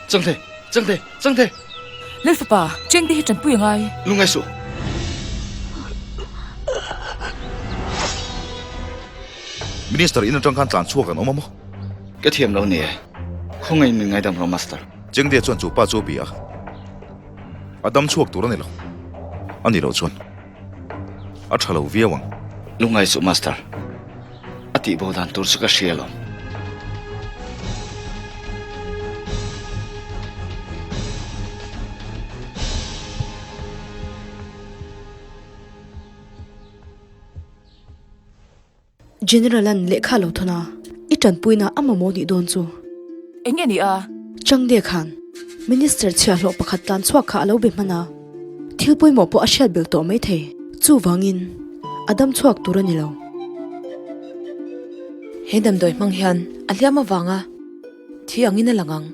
Changte! Changte! Changte! Lalfapa, Chengte hi tanpui a ngai. Lungngai suh. Minister in atang khan tlan chhuak an awm a maw? Ka thiam lo ni e. Khawngaih in min ngaidam rawh Master. Chengte chuan chu pa chu a bia a. A dam chhuak tur a ni lo. A ni loh chuan a tha lo viau ang. Lungngai suh Master. A tihbo dan tur chu ka hria lo. General an lehkha lo thawn a, i tanpuina a mamawh nih dawn chu. Eng nge ni a? Changde khan Minister chhiahhlawh pakhat tlan chhuak kha a lo be hman a, thil pawimawh pawh a hriat belh tawh maithei. Chuvangin a dam chhuak tur a ni lo. He damdawi hmang hian a hliam avanga thi angin a lang ang.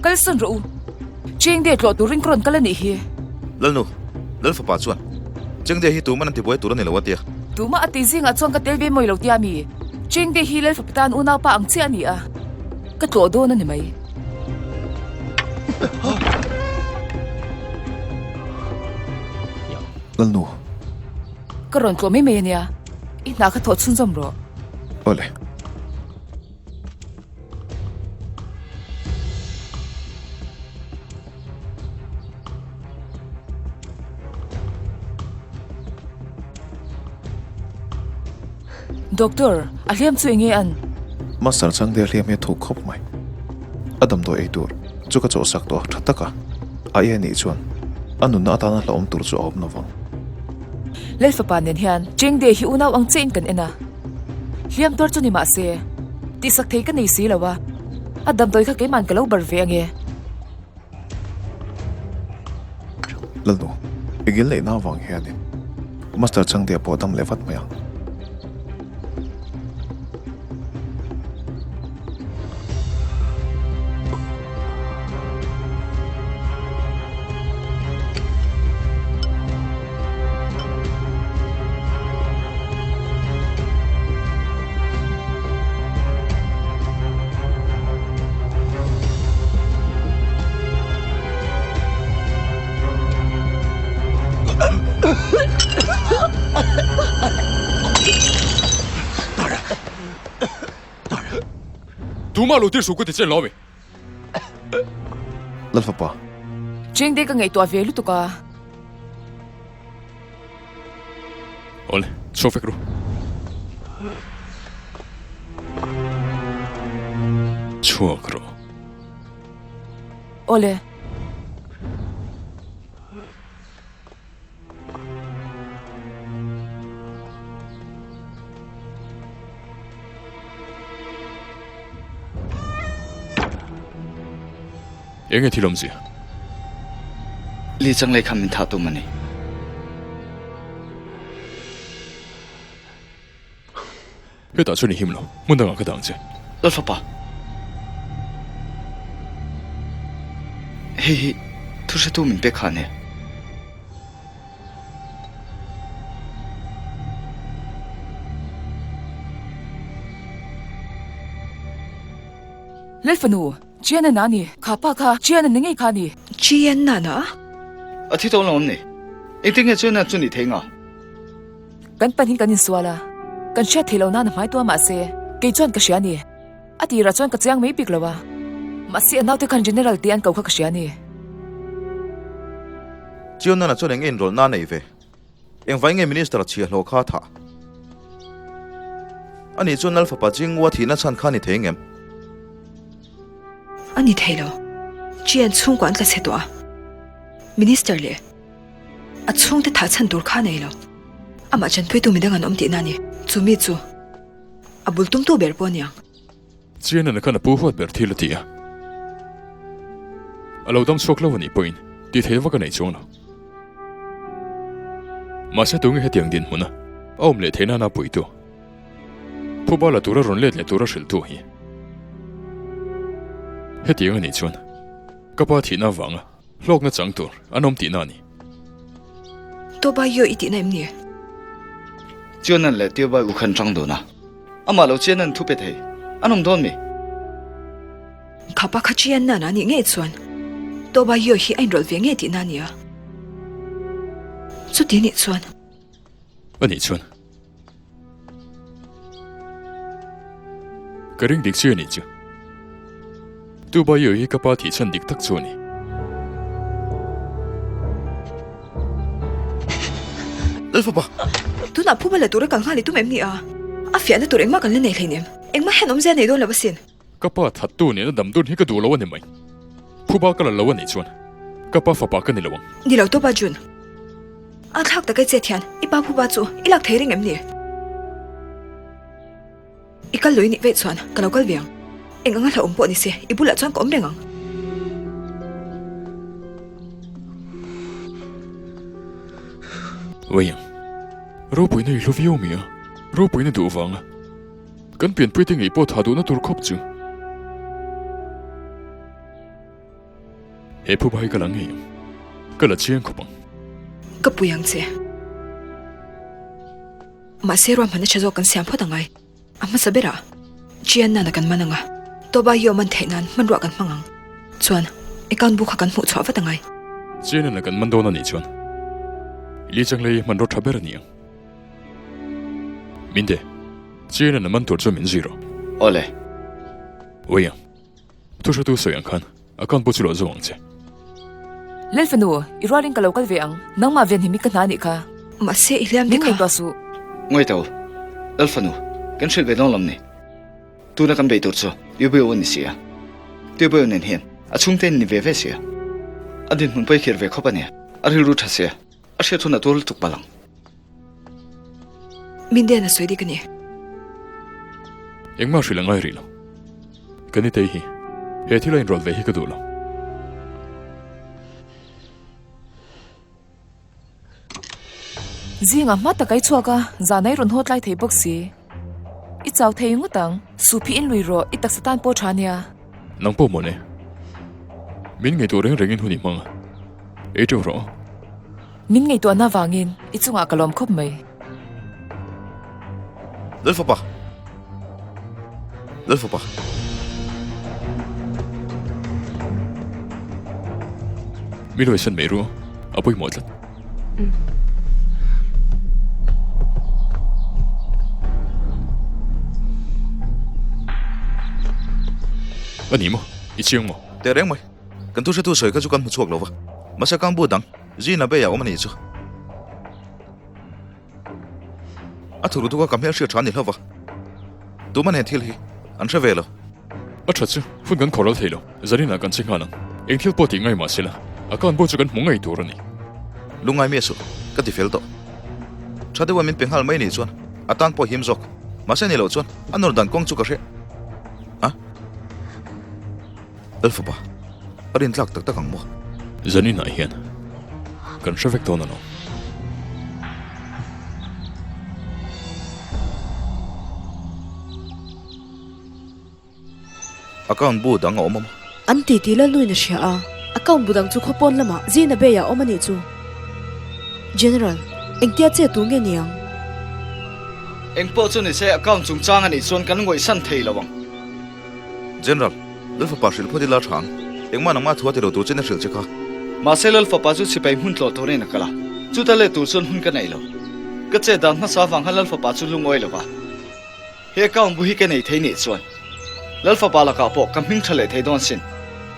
Kalsan rawh u. Chengde tlawh turin ka rawn kal a nih hi. Lalnu, Lalfapa chuan Chengde hi tuman an tibuai tur a ni lo a tia. Tumah a ti zingah chuan ka tel ve mawi lo tia mi. Chengde hi Lalfapa tan unaupa ang chiah a ni a. Ka tlawh dawn a ni mai. Lalnu. Ka rawn tlawh mai mai a nia. I hna kha thawh chhunzawm rawh. Awle. Doctor, a hliam chu enge an? Master Changte hliam hi a thuk khawp mai. A damdawi ei tur chu ka chawhsak tawh a tha tak a, a ei anih chuan a nunna atana hlauhawm tur chu a awm lo vang. Lalfapa nen hian Chengde hi unau ang chiahin kan en a, hliam tuar chu ni mah se, tihsak thei ka nei si lo a, a damdawi kha keiman ka lo bar ve ange. Lalnu, i gil neihna avang hianin Master Changtea pawh a dam leh vat mai ang. Tumah lo tir suh ka ti che lo mi. Lalfapa. Chengte ka ngaihtuah ve lutuk a. Awle, chhuak vek ru. Chhuak rawh. Awle. Enge thil awmzia? Li Changlei kha min thah tum a ni. Hetah chuan i him lo, hmun dangah ka dah ang che. Lalfapa, hei hi thu hretu min pek kha a nia. Lalfanu, Chian a na ni, kha pa kha Chian a ni ngei kha ni. Chian na na? A thi tawh lo awm ni? Engtin nge Chian na chu ni thei nga? Kan pahnih kan insual a, kan hriat theih loh nan a hmai tua mahse kei chuan ka hria ni. A tirah chuan ka chiang mai bik lo a, mahse a naute khan General tih an ko kha ka hria ni. Chian na na chuan eng nge inrawlh na a nei ve? Engvai nge Minister chhiahhlawh kha a thah? Ani chuan Lal fapa Jingwa thihna chhan kha a ni thei ngem? A ni thei lo. Chian chhungkua an tla chhe tawh a, Minister leh a chhungte thah chhan tur kha a nei lo. Amah chanpuitu midang an awm tihna a ni. Chu mi chu a bul tumtu ber pawh a niang. Chianana khan a pu huat ber thil a ti a. A lo dam chhuak lo a nih pawhin ti thei vak a nei chuang lo. Mahse tunge hetiang dinhmuna a awm leh theih nana puitu Phuba la tura rawn let leh tura hrilhtu hi hetiang a nih chuan ka pa thihna avanga hlawkna chang tur an awm tihna a ni. Tobayo i tihna em ni? Chianan leh Tiobai u khan chang dun a, amah lo Chianan thu pe thei an awm dawn mi? Khapa kha Chianan a nih ngei chuan Tobayo hi a inrawlh ve ngei tihna a ni a, chuti nih chuan. A nih chuan ka ring dik chiah a nih chu. Tubayo hi ka pa thih chhan dik tak chu a ni. Lalfapa! Tunah phuba la tura kal nghal i tum em ni a? A fiahna tur engmah kan la nei hleinem. Engmah hian awmzia nei dawn lo asin. Ka pa thattu nena dam dun hi ka duh lo a ni mai. Phuba ka la lo a nih chuan ka pa fapa ka ni lo ang. Ni lo tawp a Jun. A thlak tak e chet hian i pa phuba chu i lak thei reng em ni? I kal lui nih veih chuan ka lo kal ve ang. Eng anga hlauhawm pawh ni se i bulah chuan ka awm reng ang. Wei ang. Ropuina i hlu viau mi a, ropuina duh vanga. Kan pianpui te ngei pawh tha duhna tur khawp chu. He phuba hi ka la ngei ang. Ka la chiang khawp ang. Ka pui ang che. Mahse ruahmanna tha zawk kan siam phawt angai. A hmasa berah Chian nana kan man anga. Tobayo man theih nan hmanruah kan hmang ang. Chuan account book kha kan hmuh chhuah vat angai. Chian nana kan man dawn a nih chuan Li Changlei hmanraw tha ber a ni ang. Min de, Chian a man tur chu min zui rawh. Awle. Ui ang. Thu hretu sawi ang khan account pawh chu lo zawng ang che. Lalfanu, i rualin ka lo kal ve ang. Nangmah ven hi mi ka hna anih kha. Mahse i hliam te kha. Min ngaihtuah suh. Ngawi tho. Lalfanu, kan hrilh ve dawn lam ni. Tuna kan beih tur chu Yubio a ni si a. Tubio nen hian a chhungte in ni ve ve si a. A dinhmun pawh i khir ve khawp a nia. A rilru tha sia. A hriat hun a tur lutuk palh ang. Min den a sawi dik a ni. Engmah hrilh a ngai rih lo. Ka ni tei hi he thil a inrawlh ve hi ka duh lo. Zingah hma tak a i chhuak a, zan a i rawn haw tlai thei bawk si. I chau thei ngawt ang. Suh phih in lui rawh, i taksa tan pawh tha nia. Nang pawh mawle. Min ngaihtuah reng rengin hun i hmang a. Ei teuh rawh. Min ngaihtuahna avangin i chungah ka lawm khawp mai. Lalfapa! Lalfapa! Mi luaisan mai ru, a pawimawh tlat. A ni maw? I chiang maw? Teh reng mai. Kan thu hretu sawi kha chu kan hmu chhuak lo va, mahse kang bu dang Zina Bay ah awm a nih chu. A thuru duka ka hmel hriat tha a ni hlauh va, tuman he thil hi an hre ve lo. A tha chu, hun kan khawral thei lo, zaninah kan che nghal ang. Eng thil pawh tih ngai mah sela, a kan bu chu kan hmu ngei tur a ni. Lungngai mi a suh, ka ti fel tawh. Tha deuha min pe nghal mai nih chuan a tan pawh him zawk, mahse ni loh chuan a nawr dan kawng chu ka hre a. Lalfapa, a rintlak tak tak ang maw? Zaninah hian kan hre vek dawn alawm. Account bu dang a awm a maw? An ti tih Lalnuin a hria a, account bu dang chu khawpawn lamah Zina Bay ah awm a nih chu. General, engtia che tur nge ni ang? Engpawh chu ni se account chungchang a nih chuan kan ngawihsan thei lo ang. General, Lal fapa hrilh phawt ila tha ang. Engmah nangmah thu a ti lo tur chen a hrilh che kha. Mahse Lal fapa chu sipai hmun tlawh turin a kal a, chuta let tur chuan hun ka nei lo. Ka chet dan hmasa avang khan Lal fapa chu lungawi lo va. He account bu hi ka nei thei nih chuan Lal fapa lakah pawh ka hming tha leh thei dawn sin.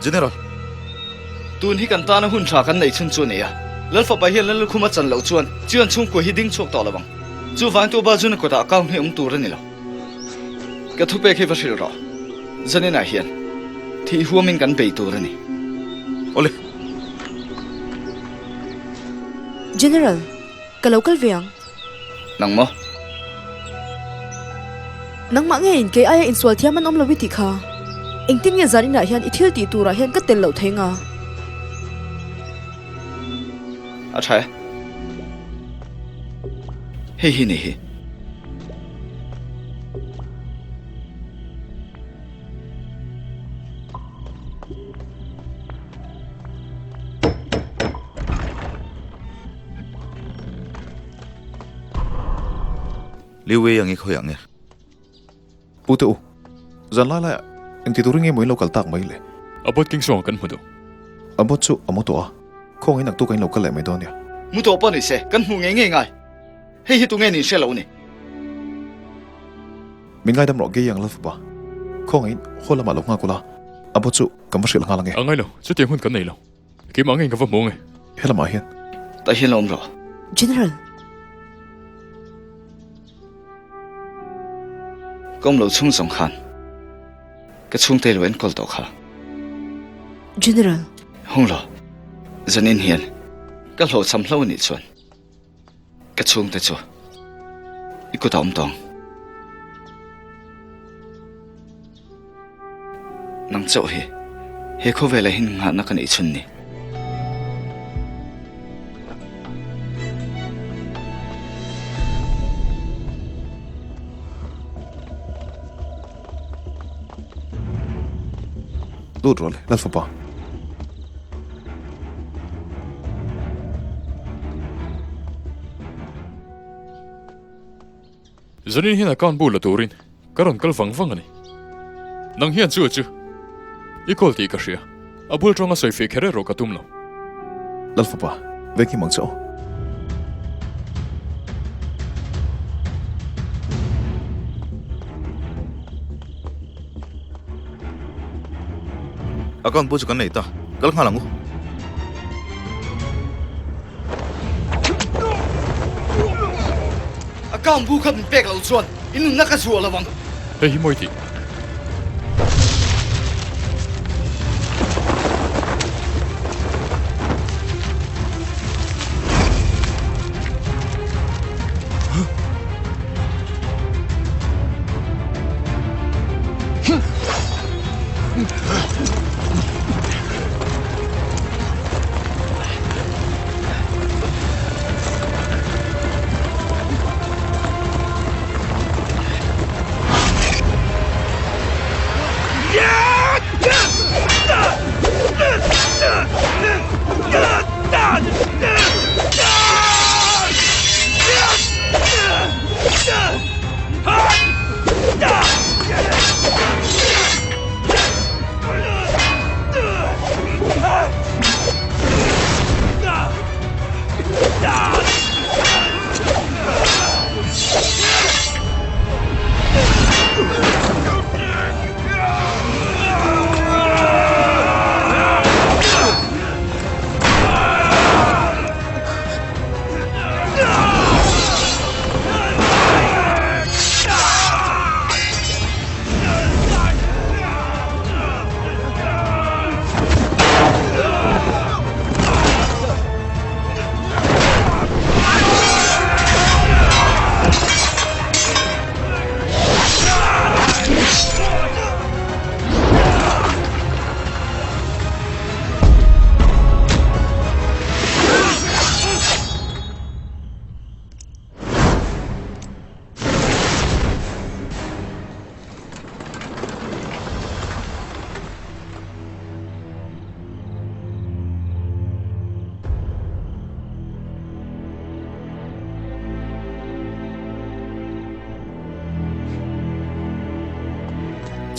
General. Tun hi kan tana hun tha kan nei chhun chu a ni a. Lal fapa hian Lal lukhum a chan loh chuan Chian chhungkua hi ding chhuak tawh lo ang. Chuvangin Tuba Juna kutah account hi awm tur a ni lo. Ka thupek hi va hrilh rawh. Zaninah hian thih huamin kan bei tur a ni. Awle. General, ka lo kal ve ang. Nang maw? Nangmah ngeiin kei aia insual thiam an awm lo i tih kha. Engtin nge zan inah hian i thil tih turah hian ka tel loh thei nga? A tha e. Hei hi ni hi. Liu Wei ang i khawi ang e. Pu te u, zan lai laiah engti turin nge maw in lo kal tak mai le? A bot keng sawng kan hmu duh. A bot chu a mu tawh a, khawngin naktuk a in lo kal leh mai dawn nia. Mu tawh pawh ni se, kan hmuh ngei ngei ngai. Hei hi tunge nin hre lo ni. Min ngaidam rawh gei ang Lalfapa. Khawngaihin haw lamah lo nghak ula, a bot chu kan va hrilh nghal ange. A ngai lo, chutiang hun kan nei lo. Keimah ngei ka va hmu ange. Helamah hian. Tah hian lo awm rawh. General. Ka awm lo chhung zawng khan ka chhungte lo enkawl tawh kha. General. Hung lo. Zanin hian ka hlawhchham hlo anih chuan. Ka chhungte chu i kut a awm tawng. Nang chauh hi he khawvelah hin nghahna ka neih chhun ni. Lut rawh le, Lalfapa. Zanin hian account bu la turin ka rawn kal vang vang a ni. Nang hian chu chu i call tih ka hria. A bul tawnga sawi feh kher erawh ka tum lo. Lalfapa, veng hi mang che aw. Account pawh chu kan nei ta, kal nghal ang u. Account bu kha min pek loh chuan i nunna ka zuah lo ang. Hei hi mawi tih.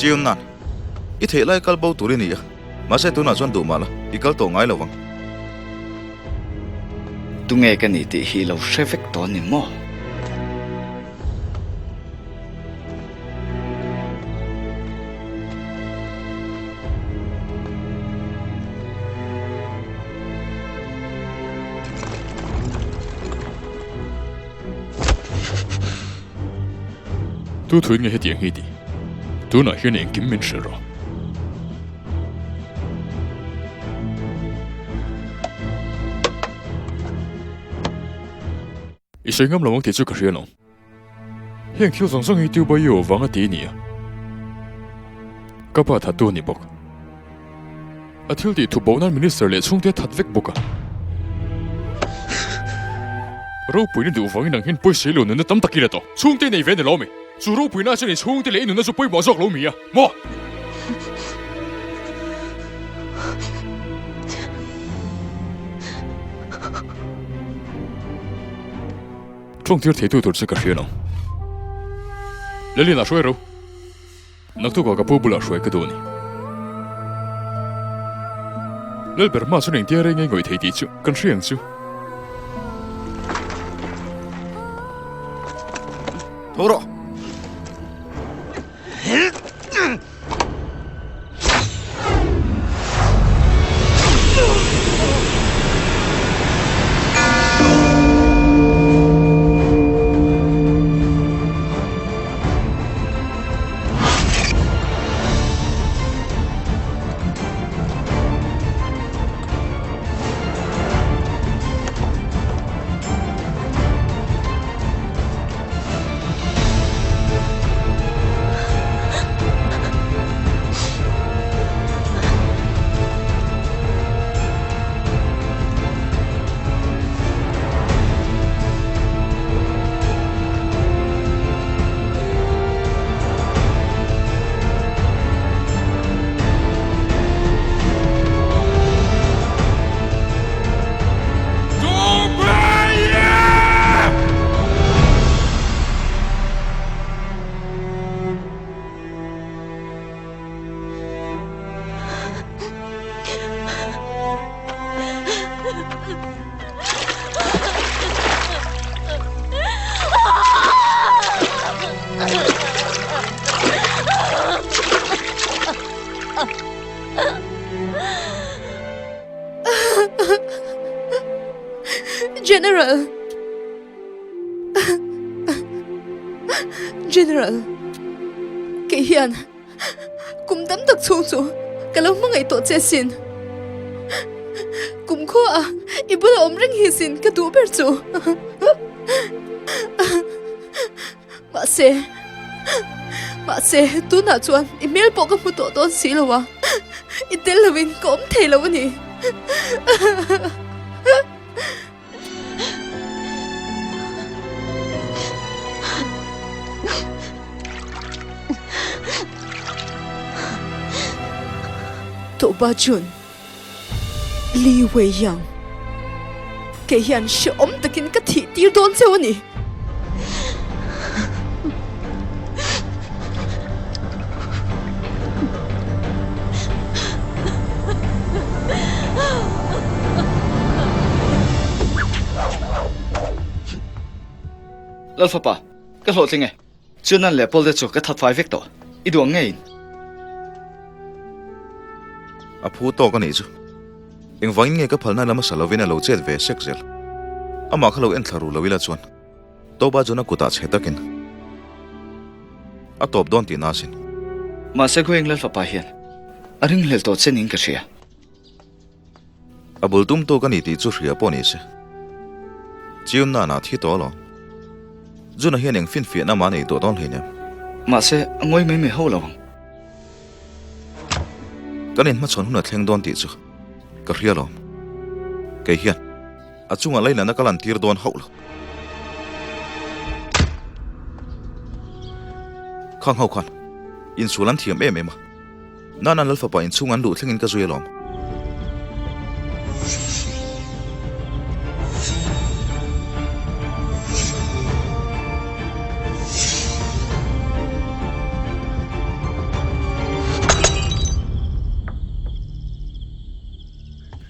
Chiun nan, i theih lai kal bo tur i ni a, mahse tunah chuan duh mah la, i kal tawh ngai lo vang. Tunge ka ni tih hi lo hre vek tawh ni maw? Tu thuin nge hetiang hi tih? Tunah hian engkim min hrilh rawh. I sawi ngam lo ang tih chu ka hria lo. Heng thil zawng zawng hi Tubayo vanga ti a ni a. Ka pa thattu a ni bawk. A thil tih thup bo nan Minister leh chhungte a that vek bawk a. Ropuina duh vangin ang hian pawisa lo nunna tam tak i la tawh. Chhungte nei ve ni lo mi? Chu ropuina chuan i chhungte leh i nunna chu pawimawh zawk lo mi a? Maw? Tawngtir theitu tur chu ka hria lo. Lalin a hruai ro. Naktukah ka pu bulah hruai ka duh a ni. Lalber hma chuan engtia rei ngei ngawih thei tih chu kan hria ang chu. Tho rawh! General! General! Kei hian kum tam tak chhung chu ka lo hmangaih tawh che sin. Kum khuaah i bula awm reng hi sin ka duh ber chu. Mahse, mahse tunah chuan i hmel pawh ka hmu tawh dawn si lo a, i tel lovin ka awm thei lo a ni. Toba Jun, Li Weiyang, kei hian hrehawm takin ka thih tir dawn cheu a ni. Lalfapa, ka hlawhtling e. Chuan leh Paul te chu ka that fai vek tawh. I duh ang ngeiin. A phu tawk a nih chu. Engvangin nge ka phalna lama sa lovin a lo chet ve sek zel. Amah kha lo en thla ru lo ila chuan Toba chuan a kutah chhe takin a tawp dawn tihna asin. Mahse Goeng Lalfapa hian a ringhlel tawh che niin ka hria. A bul tum tawk a ni tih chu hria pawh ni se. Chiun nana thi tawh alawm. Juna hian eng finfiahna mah nei tawh dawn hleinem. Mahse a ngawi mai mai ho lo ang. Kan inhmachhawn hun a thleng dawn tih chu ka hria alawm. Kei hian a chungah lainatna ka lantir dawn hauh lo. Khang ho khan insual an thiam em em a. Nana Lalfapa inchhung an luh thlengin ka zui alawm.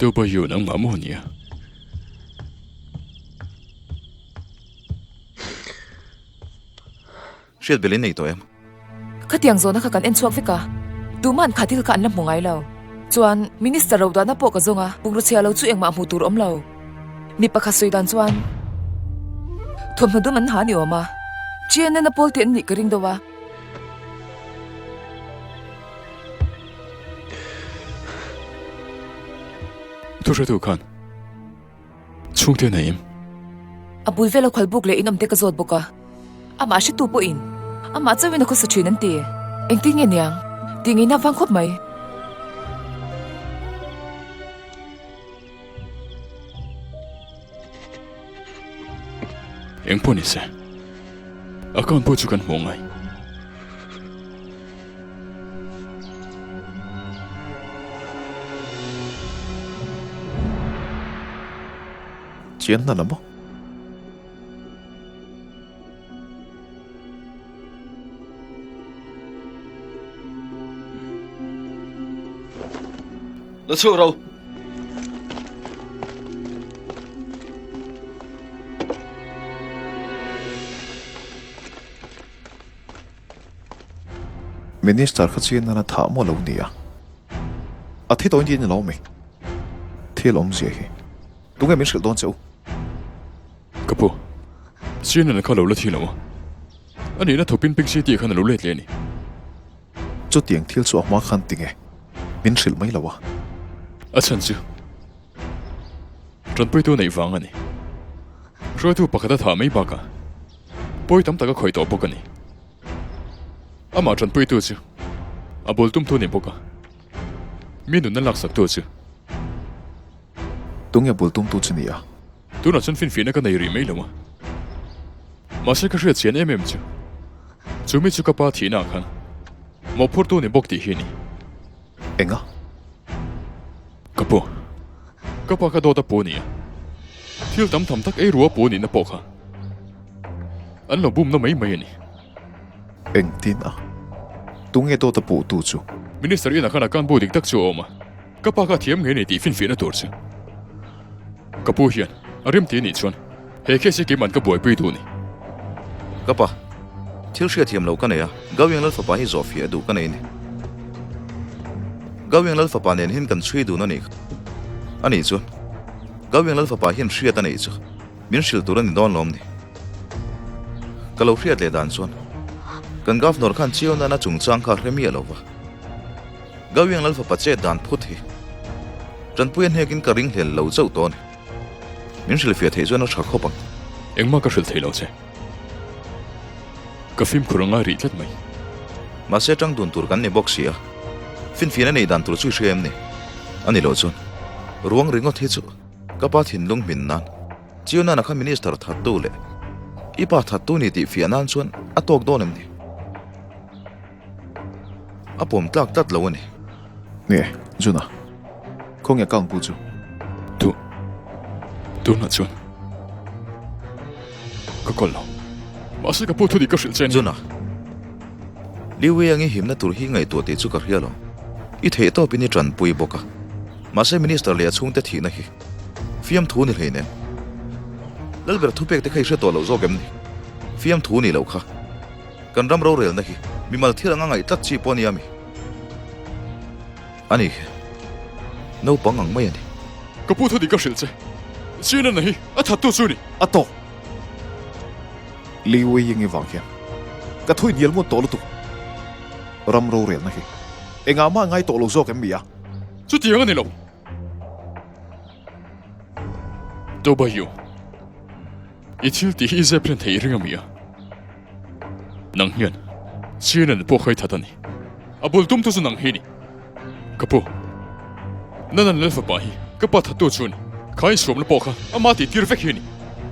Tupayu nangmah maw nia? Hriat belh in nei tawh em? Khatiang zawhna kha kan en chhuak vek a, tuma'n kha thil kha an la hmu ngai lo. Chuan, Minister Rodana pawh ka zawng a, bungraw chhia lo chu engmah hmuh tur awm lo. Mi pakhat sawi dan chuan thawmhnaw dum an ha ni awm a, CNN a pawl tih an nih ka ring deuh a. Thuhretu khan chhungte a nei em? A bul vela khualbuk leh inawmte ka zawt bawk a. Amah hretu pawhin amah chauhin a khawsa thin an ti. Engtin nge niang? Tih ngeina vang khawp mai. Eng pawh ni se, account pawh chu kan hmuh ngai. Chian hna la maw? La chhuak ro. Minister kha chian nana thah maw lo ni a? A thi tawhin tin ilo mi? Thil awmzia hi tunge min hrilh dawn che u? Ka pu, Sianan kha lo la thi lo a, a nihna thawpin Pink City khan a lo let leh a ni. Chutiang thil chu a hma khan tinge min hrilh mai lo a? A chhan chu tanpuitu neih vang a ni. Hruaitu pakhat a thah mai bakah pawi tam tak a khawih tawh bawk a ni. Amah tanpuitu chu a bul tumtu ni bawk a, mi nunna laksaktu chu. Tunge bul tumtu chu ni a? Tunah chuan finfiahna ka nei rih mai lo a, mahse ka hriat chian em em chu, chu mi chu ka pa thihna ah khan mawhphurtu ni bawk tih hi a ni. Enga? Ka pu, ka pa kha dawt a pu a ni a, thil tam tham tak ei rua pu a nihna pawh kha an lo bumna mai mai a ni. Engtin a? Tunge dawt a puhtu chu? Minister inah khan a kan bu dik tak chu a awm a. Ka pa kha thiam ngei nei tih finfiahna tur chu ka pu hian a rem ti anih chuan he case hi keiman ka buaipui duh a ni. Ka pa, thil hriatthiam lo ka nei a, Gawing Lal fapa hi zawhfiah duh ka nei a ni. Gawing Lal fapa nen hian kan chhui dun a nih kha. Anih chuan Gawing Lal fapa hian hriat a neih chu min hrilh tur a ni dawn lawm ni. Ka lo hriat leh dan chuan kan Governor khan chiau nana chungchang kha hre miah lo va. Gawiang Lal fapa chet dan phut hi Tanpuia hnekin ka ring hlel lo chauh tawh a ni. Min hrilhfiah theih chuan a tha khawp ang. Engmah ka hrilh thei lo che. Ka fimkhur a ngai rih tlat mai. Mahse tang dun tur kan ni bawk si a, finfiahna nei dan tur chu i hria em ni? A ni loh chuan ruang ringawt hi chu ka pa thinlung hmin nan Chiunana kha minister thattu leh i pa thattu ni tih fiah nan chuan a tawk dawn em ni? A pawm tlak tlat lo a ni. Nge, Juna, khawnge ka ang pu chu? Tu, tunah chuan ka kawl lo. Mahse ka pu thu dik ka hrilh che a ni. Juna, Liu Weiang i himna tur hi ngaihtuah tih chu ka hria lo. I theih tawpin i tanpui bawk a. Mahse Minister leh a chhungte thihna hi fiamthu ni hleinem. Lalber thupek te kha i hre tawh loh zawk em ni? Fiamthu ni loh kha. Kan ram rorelna hi mimal thil anga ngaih tlat chi pawh a nia mi? A ni hi naupang ang mai a ni. Ka pu thudik ka hrilh che. Chinana hi a thattu chu ni. A tawk. Li Weiying-i vang hian ka thui hnial ngut tawh lutuk. Ram rorelna hi engah mah ngai tawh lo zawk em mi a? Chutiang a ni lo. Tobayu. I thil tih hi i zep hlen thei i ring a mi a? Nang hian Chianan pawh kha i that a ni. A bul tumtu chu nang hi ni. Ka pu, Nanan Lal fapa hi ka pa thattu chu a ni. Kha insuamna pawh kha ama tih tir vek hi a ni.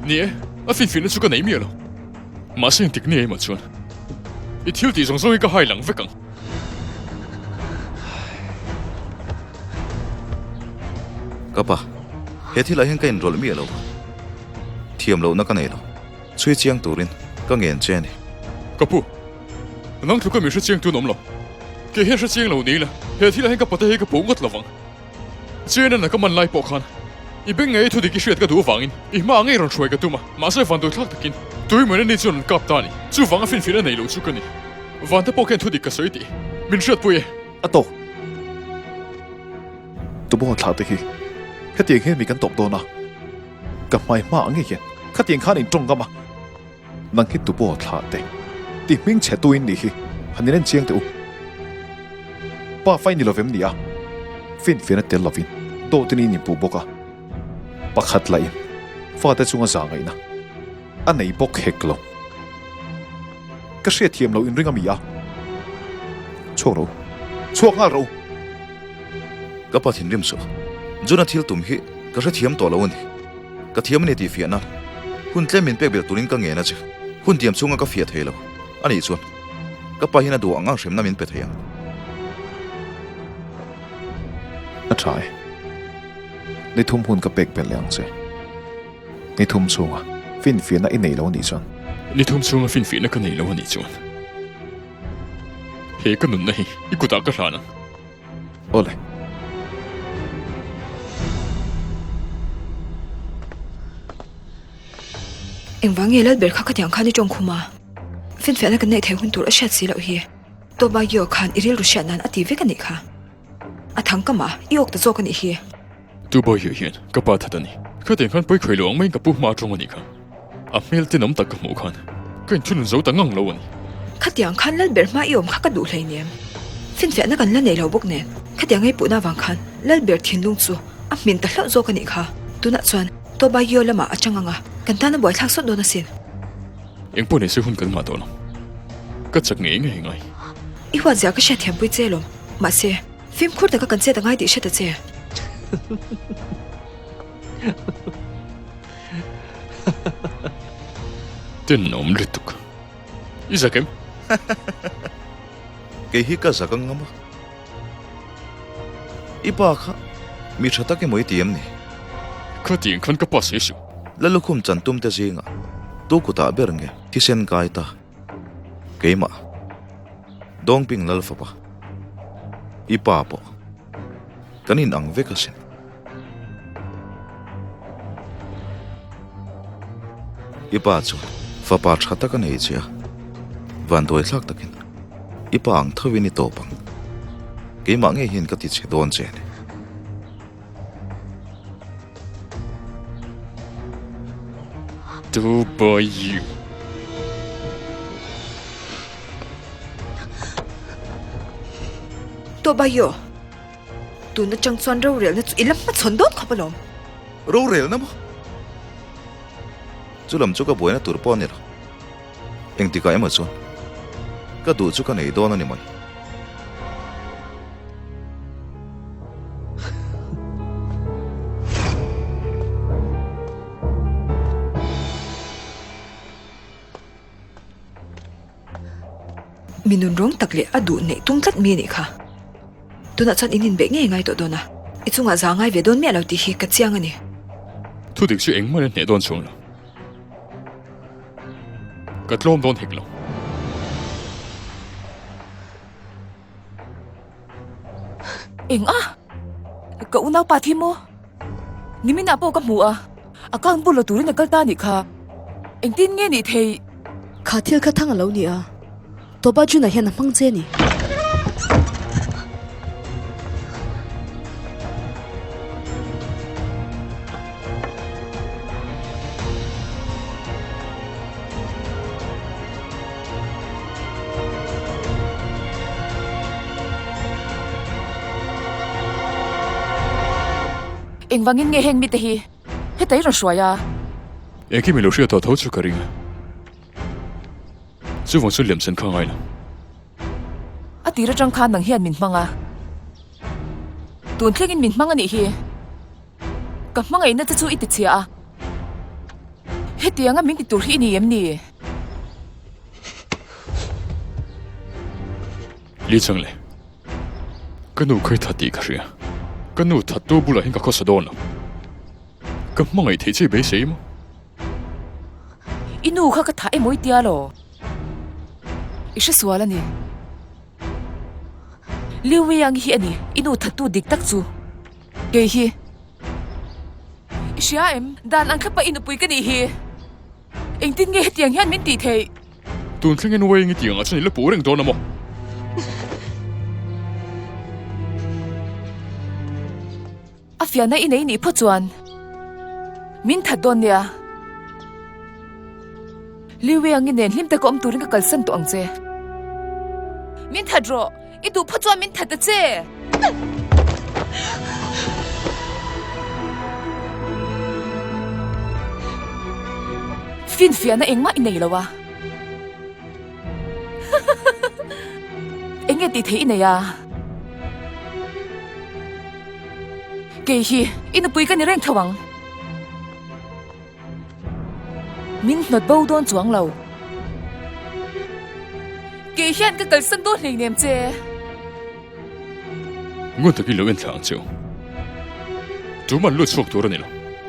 Ni e, a finfinna chu ka nei miah lo. Mahse engtik ni emaw chuan i thil tih zawng zawng hi ka hai lang vek ang. Ka pa, he thilah hian ka inrawlh miah lo va. Thiam lohna ka nei lo. Chhui chiang turin ka ngen che a ni. Ka pu, nang tluka mi hre chiang tun awm lo. Kei hian hre chiang lo ni ila, he thilah hian ka pate hi ka puh ngawt lovang. Chianan ka man lai pawh khan i beng ngei thu dik i hriat ka duh avangin i hma ngei rawn hruai ka tum a, mahse van duhthlak takin tuimawn ani chuan rawn kap ta a ni. Chuvanga finfin a nei lo chu ka ni. Vante pawh khian thu dik ka sawi tih min hriatpui e. A tawk. Tumaw thlah te hi hetiang hian mi kan tawp dawn a. Ka hmai hma ang ngei hian khatiang khan in tawngkam a, nang hi tupaw thlah teh ti hming chhe tu in nih hi han in en chiang teh u. Pa fai ni lovem ni a, finfiahna tel lovin dawt in in inpuh bawk a, pakhat lah in fate chunga za ngaihna. A nei bawk hek lo. Ka hriatthiam loh inring a mi a. Chhuak rawh u. Chhuak nghal rawh u. Ka pa thinrim suh. Juna thil tum hi ka hrethiam tawh lo a ni. Ka thiam a ni tih fiah nan hun tlem min pek belh turin ka ngen a che. Hun tiam chhunga ka fiah thei lo a nih chuan ka pa hian a duh ang ang hremna min pe thei ang. A tha e. Ni thum hun ka pek belh leh ang che. Ni thum chhunga finfiahna i nei lo a nih chuan. Ni thum chhunga finfiahna ka nei lo a nih chuan he ka nunna hi i kutah ka hlan ang. Awle. Engvang nge Lalber kha khatiang khan i tawng khum a? Finfiahna kan neih theih hun tur a hriat si loh hi. Tobaggio khan i rilru hriat nan a ti vek a nih kha. A thang kam a, i awk ta zawk a nih hi. Tobaggio hian ka pa that a ni. Khatiang khan pawi khawi lo ang maiin ka pu hma atawng a nih kha. A hmel tenawm tak ka hmuh khan ka inthunun zo ta ngang lo a ni. Khatiang khan Lalber hma i awm kha ka duh hleinem. Finfiahna kan la nei lo bawk nen, khatiang ei puhna avang khan Lalber thinlung chu a hmin ta hlauh zawk a nih kha. Tunah chuan Tobaggio lamah a chang ang a, kan tan a buaithlak sawt dawn asin. Engpawh nei se hun kan ngah tawh lo. Ka chak ngei ngei ngai. I huat zia ka hriatthiampui che lawm. Mahse, fimkhur taka kan chet a ngai tih hre ta che. Tenawm lutuk. I zak em? Kei hi ka zak ang ngam a. I pa kha mi tha tak emaw i ti em ni? Khatiang khan ka pa sawi suh. Lalukhum chantum te zingah tu kutah ber nge thisen kai ta? Keimah. Dawngping Lalfapa. I pa pawh kan inang vek asin. I pa chuan fapa tha tak a nei che a, vanduai thlak takin i pa ang thovin i tawp ang. Keimah ngei hian ka ti che dawn che a ni. Dubai. Tobayo. Tun atang chuan rorelna chu i la hmachhawn dawn khawp alawm. Rorelna maw? Chu lam chu ka buaina tur pawh a ni lo. Engtikah emaw chuan ka duh chu ka nei dawn a ni mai. Mi nunrawng tak leh a duh neih tum tlat mi a nih kha. Tunah chuan in inbeih ngei ngai tawh dawn a, i chungah za ngai ve dawn miah lo tih hi ka chiang a ni. Thudik chu engmah in a hneh dawn chuang lo. Ka tlawm dawn hek lo. Eng a? Ka unaupa thi maw? Niminah pawh ka hmu a, account bul la turin a kal ta anih kha. Engtin nge nih thei? Kha thil kha thang a lo ni a, Toba Juna hian a hmang che a ni. Engvangin nge heng mite hi heta i rawn hruai a? Engkim i lo hriat tawh tho chu ka ring a. Chuvang chu liamsen kha ngai lo. A tir atang khan nang hian min hmang a. Tun thlengin min hmang a nih hi. Ka hmangaihna te chu i ti chhia a. Hetianga min ti tur hi i ni em ni? Li chang le. Ka nu kha i that tih ka hria. Ka nu thattu bulah hian ka khawsa dawn lo. Ka hmangaih theih che i beisei maw? I nu kha ka thah emaw i tia law? I hre sual a ni. Liu Wei-ang hi a ni, i nu thattu dik tak chu. Kei hi. I hria em? Dan ang thlapa i nupui ka nih hi. Engtin nge hetiang hian min tih theih? Tun thlengin Wei-ang i tiangah chuan i la puh reng dawn a maw? A fiahna i nei nih phawt chuan min that dawn nia. Liu Wei-ang i nen hlim taka awm turin ka kalsan tawh ang che. Min that rawh! I duh phawt chuan min that ta che! Finfiahna engmah i nei lo a. Enge tih theih i nei a? Kei hi i nupui ka ni reng tho ang. Min hnawt bo dawn chuang lo. Kei hian ka kalsan dawn hleinem che. Ngun takin lo en thla ang che u. Tuman lut chhuak tur a ni lo.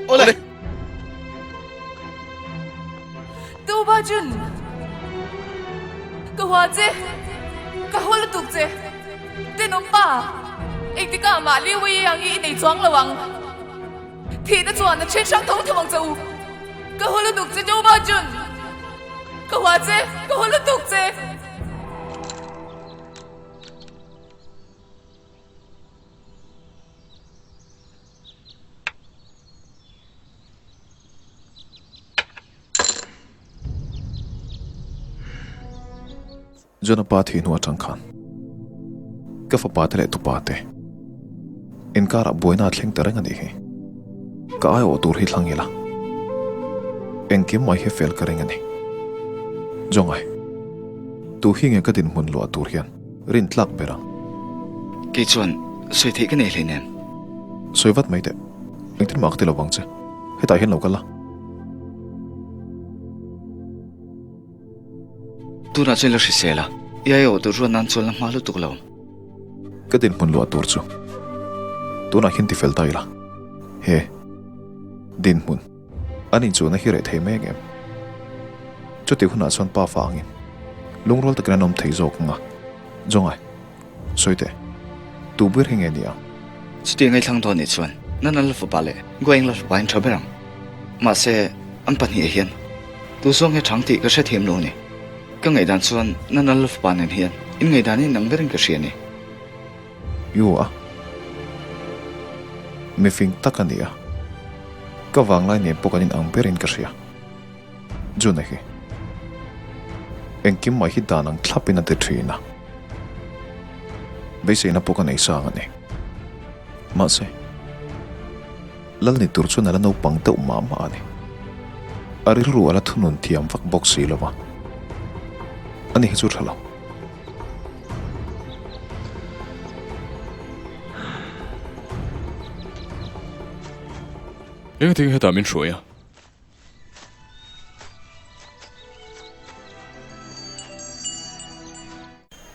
Awle! Tuba Jun! Ka hua che! Ka hua lutuk che! Tenawm pa! Engtikah mah Liu Wei ang hi i nei chuang lo ang. Thihna chuan a then hrang tho tho ang che u. Ka hua lutuk che Tuba Jun! Ka hua che! Ka hua lutuk che! John-a pa thih hnu atang khan ka fapa te leh tupa te inkarah buaina a thleng ta reng a nih hi. Ka aiawh tur hi thlang ila engkim mai hi fel ka ring a ni. Jongai, tu hi nge ka dinhmun luah tur hian rin tlak ber ang? Kei chuan sawi theih ka nei hleinem. Sawi vat mai teh, engtin mah ka ti lo vang che, hetah hian lo kal la. Tunah chuan i la hrisel a, i aiawh tur ruat nan chuan la hma lutuk lo. Ka dinhmun luah tur chu tunah hian tifel ta ila, he dinhmun an inchuhna hi reh thei mai ang em? Chutih hunah chuan pa fangin lungrual takin an awm thei zawk ang a, Zawngai, sawi teh, tu ber hi nge ni ang? Chuti ngaithlang dawn nih chuan Nana la fapa leh Guaeng la fapa in tha ber ang. Mahse, an pahnihah hian tu zawng hi thang tih ka hrethiam lo a ni. Ka ngaihdan chuan Nana la fapa nen hian in ngaihdan in ang berin ka hria a ni. Yu a, mifing tak a ni a, ka vanglai nen pawh kan in ang berin ka hria. June hi engkim mai hi dan ang thlapin a ti thin a, beiseina pawh ka nei sang a ni. Mahse, lal ni tur chuan a la naupang deuh mah mah a ni. A rilru a la thunun thiam vak bawk si lo va, ani hi chu tha lo. Engtin hetah min hruai a?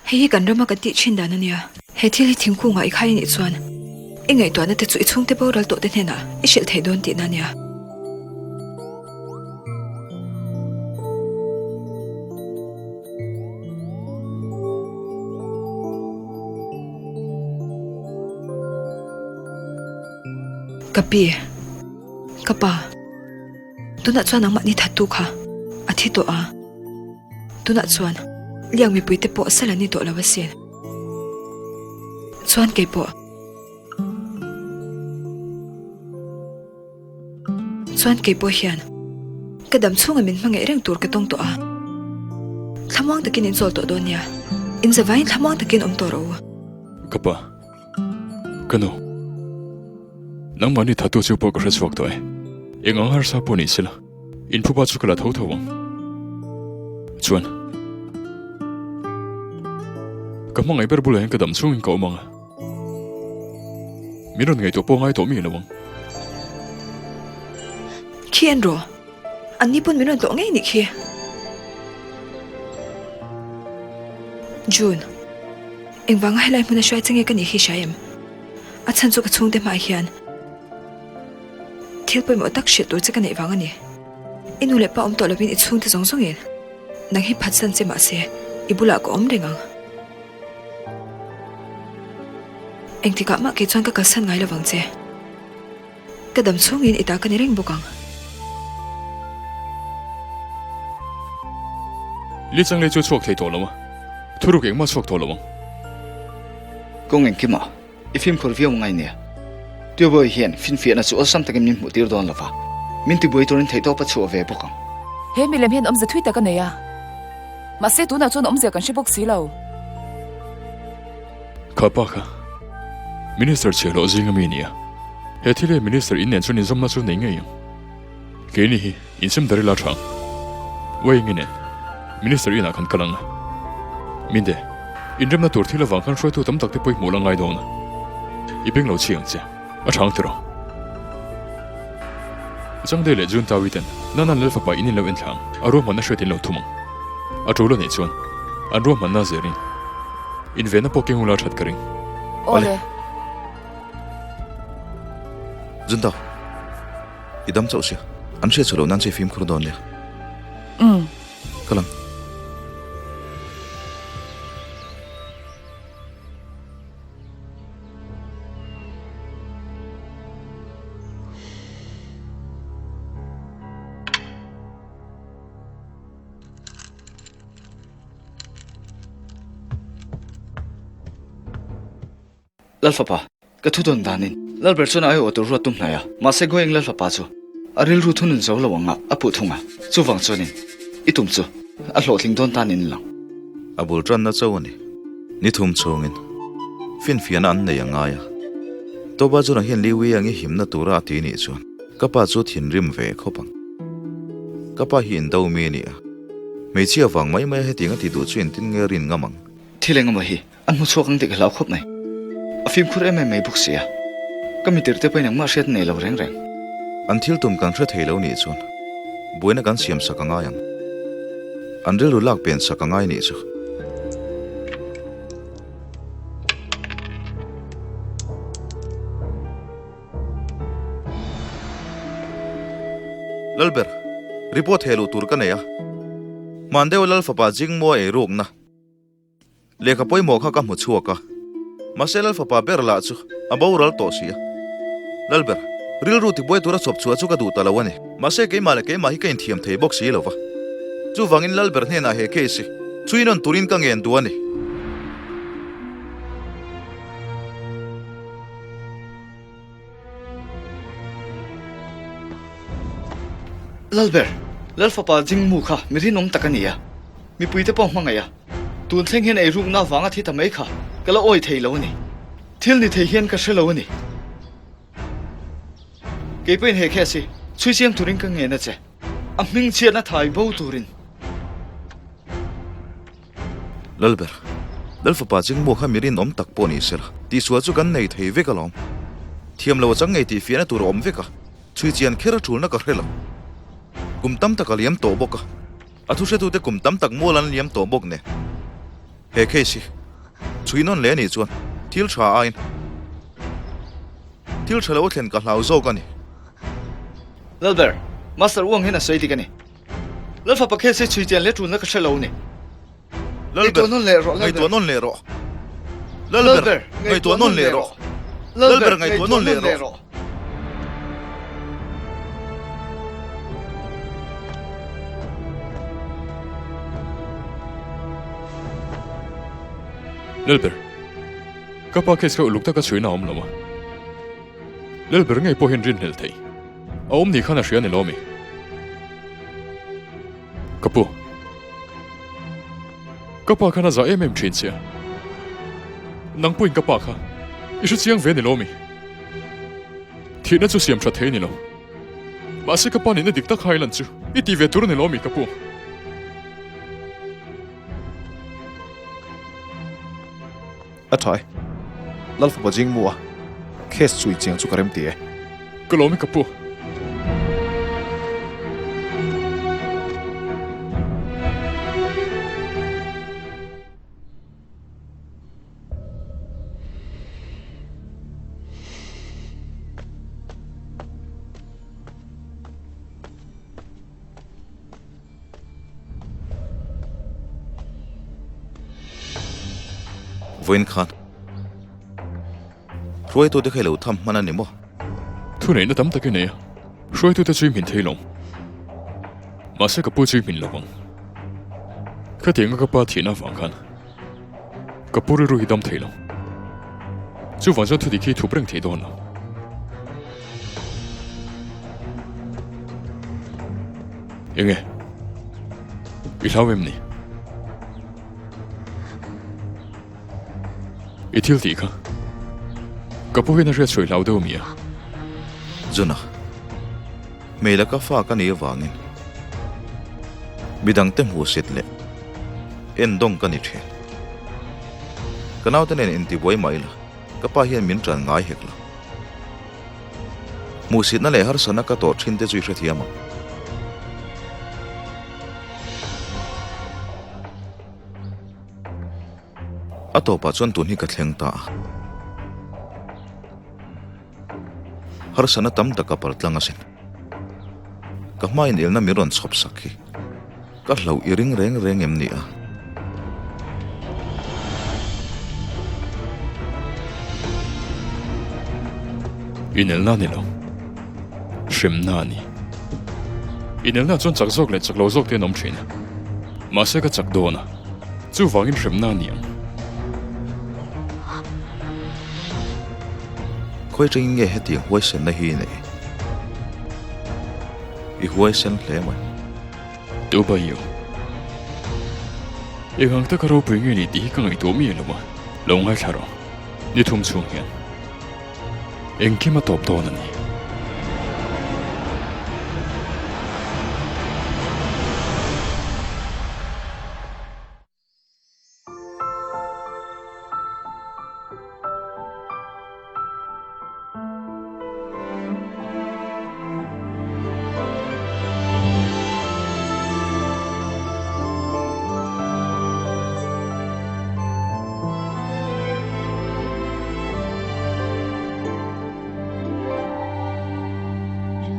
Hei hi kan rama kan tih thin dan a nia. He thil hi thingkungah i khai a nih chuan i ngaihtuahna te chu i chhungte boral tawh te hnenah i hrilh thei dawn tihna a nia. Ka pi. Ka pa, tunah chuan nangmah ni thattu kha a thi tawh a, tunah chuan liang mipuite pawh sal an ni tawh lo asin. Chuan kei pawh chuan kei pawh hian ka dam chhunga min hmangaih reng tur ka tawng tawh a, thlamuang takin in chawl tawh dawn nia, in zavaiin thlamuang takin awm tawh rawh u. Ka pa. Ka nu, nangmahni thattu chu pawh ka hre chhuak tawh e. Eng ang harsa pawh ni sela, inphupa chu ka la tho tho ang. Chuan, ka hmangaih ber bulah hian ka dam chhungin ka awm ang a, min rawn ngaihtuah pawh ngai tawh mi lo ang. Khi en rawh, an ni pawn min rawn tlawh ngei nih khi. June. Engvanga helai hmuna hruai che nge ka nih hi hria em? A chhan chu ka chhungte hmaah hian thil pawimawh tak hrilh tur che ka neih vang a ni. I nu leh pa awm tawh lovin i chhungte zawng zawngin nang hi phatsan che mahse i bulah ka awm reng ang. Engtikah mah kei chuan ka kalsan ngai lovang che. Ka dam chhungin i ta ka ni reng bawk ang. Li Changlei chu a chhuak thei tawh lo a, thuruk engmah a chhuak tawh lo ang. Kawng engkimah i fimkhur viau ngai nia. Tuibawi hian finfiahna chu awlsam takin min hmuh tir dawn lo va, min tibuai turin theihtawp a chhuah ve bawk ang. He milem hian awmze thui tak a nei a, mahse tunah chuan awmzia kan hre bawk si lo. Kha pa kha Minister chhiahhlawh zinga mi a ni a, he thil hi Minister in nen chuan inzawmna chu nei ngei ang. Keini hi insim dar ila tha ang. Wayne-i nen Minister inah kan kal ang a. Minde, inremna tur thil avang khan hruaitu tam tak te pawh i hmuh la ngai dawn a. I beng lo chhi ang che. A chhang tiraw? Changde leh Juntawi ten Nanan Lalfapa in in lo enthla ang, a ruahmanna hriat in lo thum ang. A tul a nih chuan an ruahmanna zerin invenna pawh keng ula that ka ring. Awle. Junta, i dam chauh sia, an hriat chhuah loh nan che i fimkhur dawn nia. Umm. Ka lang. Lalfapa, ka thu dawn danin Lalber chuan a aiawh tur ruat tum hnai a, mahse Goeng Lalfapa chu a rilru thunun zo lo anga a puh thung a, chuvang chuanin i tum chu a hlawhtling dawn tan in lang. A bul tanna cho a ni. Ni thum chhungin finfiahna an nei a ngai a, Toba chunah hian Liwi ang i himna tura a ti nih chuan ka pa chu thinrim ve khawp ang. Ka pa hi indo mi a ni a, hmeichhia vang mai maia hetiang a ti duh chu engtin nge rin ngam ang? Thil engemaw hi an hmu chhuak ang tih ka hlau khawp mai. A fimkhur em em mai bawk si a, ka mitir te pawhin engmah hriat nei lo reng reng. An thil tum kan hre thei lo nih chuan buaina kan siam sak a ngai ang. An rilru lak pen sak a ngai nih chu. Lalber, report he luh tur ka nei a. Hman deuh Lalfapa Jingmua eirukna. Lehkha pawimawh kha ka hmu chhuak a, mahse Lalfapa ber lah chu a boral tawh si a. Lalber, rilru tibuai tura chawp chhuah chu ka duh ta lo a ni. Mahse keimah leh keimah hi ka inthiam thei bawk si lo va. Chuvangin Lalber hnenah he case hi chhui nawn turin ka ngen duh a ni. Lalber, Lalfapa Jingmu kha mi rinawm tak a ni a, mipuite pawh hmangaih a, tun thleng hian eirukna avanga thi ta mai kha ka la awi thei lo a ni. Thil ni thei hian ka hre lo a ni. Kei pawhin he case hi chhui chiang turin ka ngen a che, a hming chhiatna thai bo turin. Lalber, Lalfapa Chingmuak kha mi rinawm tak pawh ni sela, tihsual chu kan nei thei vek alawm. Thiam lo a chang ngei tih fiahna tur a awm vek a, chhui chian kher a ṭulna ka hre lo. Kum tam tak a liam tawh bawk a, a thuhretute kum tam tak mual an liam tawh bawk nen. He case hi chhui nawn leh anih chuan thil ṭha aiin thil ṭha lo a thlen ka hlau zawk a ni. Lalber, Master Uang hian a sawi dik a ni. Lalfapa case hi chhui chian leh ṭulna ka hre lo ni. Lalber, Ngaihtuah nawn leh rawh, Lalber. Ngaihtuah nawn leh rawh. Lalber, ngaihtuah nawn leh rawh. Lalber, ngaihtuah nawn leh rawh. Lalber, ka pa case kha uluk taka chhuina a awm lo a. Lalber ngei pawh hian rinhlelh thei. A awm ni khan a hria ni lo mi? Ka pu. Ka pa khan a zah em em thin che a. Nang pawhin ka pa kha i hre chiang ve ni lo mi? Thihna chu siam tha thei ni lo. Mahse ka pa nihna dik tak hai lan chu i ti ve tur a ni lo mi ka pu? A tha e. Lalfapa Jingmu a case chui chiang chu ka rem ti e. Ka lawm i ka pu. Vawiin khan hruaitute kha i lo tham hman a ni maw? Thuneihna tam tak i nei a, hruaitute chu i hmin thei lo. Mahse ka pu chu i hmin lo ang. Khatianga ka pa thihna avang khan ka pu rilru hi dam thei lo. Chuvang chuan thudik hi thup reng thei dawn lo. Enge? I hlau em ni? I thil tih kha ka pu hian a hriat sawi hlau deuh mi a? Juna, hmei laka fa ka nih avangin. Midangte hmuhsit leh endawng ka ni thin. Ka naute nen intibuai mah ila, ka pa hian min tan ngai hek lo. Hmuhsitna leh harsatna ka tawh thin te chu i hrethiam ang. A tawpah chuan tun hi ka thleng ta a. Harsatna tam tak ka paltlang asin. Ka hma inelna min rawn chhawp sak hi ka hloh i ring reng reng em ni a? Inelna ni lo. Hremna a ni. Inelna chuan chak zawk leh chak lo zawk te an awm thin a. Mahse ka chak dawn a. Chuvangin hremna a ni ang. Khawi atangin nge hetiang huaisenna hi i neih? I huaisen hle mai. Dubai u. Eng ang taka ropui nge ni tih hi ka ngaihtuah miah lo a, lo ngaithla rawh. Ni thum chhung hian engkim a tawp dawn a ni.